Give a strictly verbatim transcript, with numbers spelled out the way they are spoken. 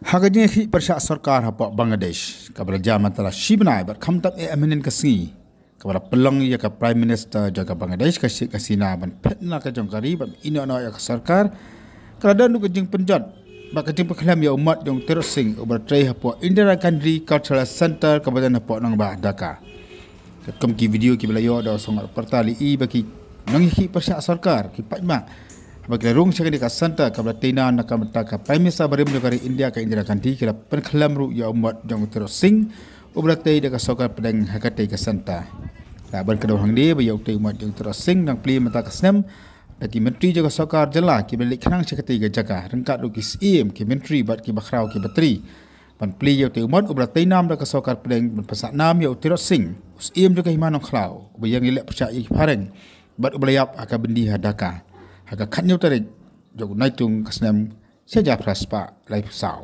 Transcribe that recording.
Ha ka jingïakhih pyrshah sorkar hapoh Bangladesh, kaba la jia mynta la shi bnai bad khamtam eh mynhynnin ka sngi, kaba la pynlong ïa ka Prime Minister jong ka Bangladesh ka Sheikh Hasina ban phet na ka jong ka ri bad ïehnoh noh ïa ka sorkar, ka la don ruh ka jingpynjot bad ka jingpynkhlem ïa u mot jong u Tirot Sing uba la trei hapoh Indira Gandhi Cultural Centre kaba don hapoh nongbah Dhaka. Katkum ki video kiba la ïoh da u Song Rupert Tali i ba ki nongïakhih pyrshah sorkar ki paidbah haba ki la rung sha kane ka centre kaba la tei nam na ka bynta ka Prime Minister barim jong ka ri India ka Indira Gandhi, ki la pynkhlem ruh ïa u mot jong u Tirot Sing uba la tei da ka sorkar pdeng ha katei ka centre. La ban kdew hangne ba ïa utei u mot jong u Tirot Sing dang plie mynta ka snem da ki myntri jong ka sorkar jylla kiba la leit khnang sha katei ka jaka, ryngkat ruh ki syiem, ki myntri bad ki bakhraw ki batri ban plie ïa utei u mot uba la tei nam da ka sorkar pdeng ban pynsah nam ïa u Tirot Sing, u syiem jong ka Hima Nongkhlaw uba ïeng ïaleh pyrshah ïa ki phareng bad uba la ïap ha ka byndi ha Dhaka ha ka khathynñiew tarik jong u Naitung ka snem shi hajar phra spah laiphew saw.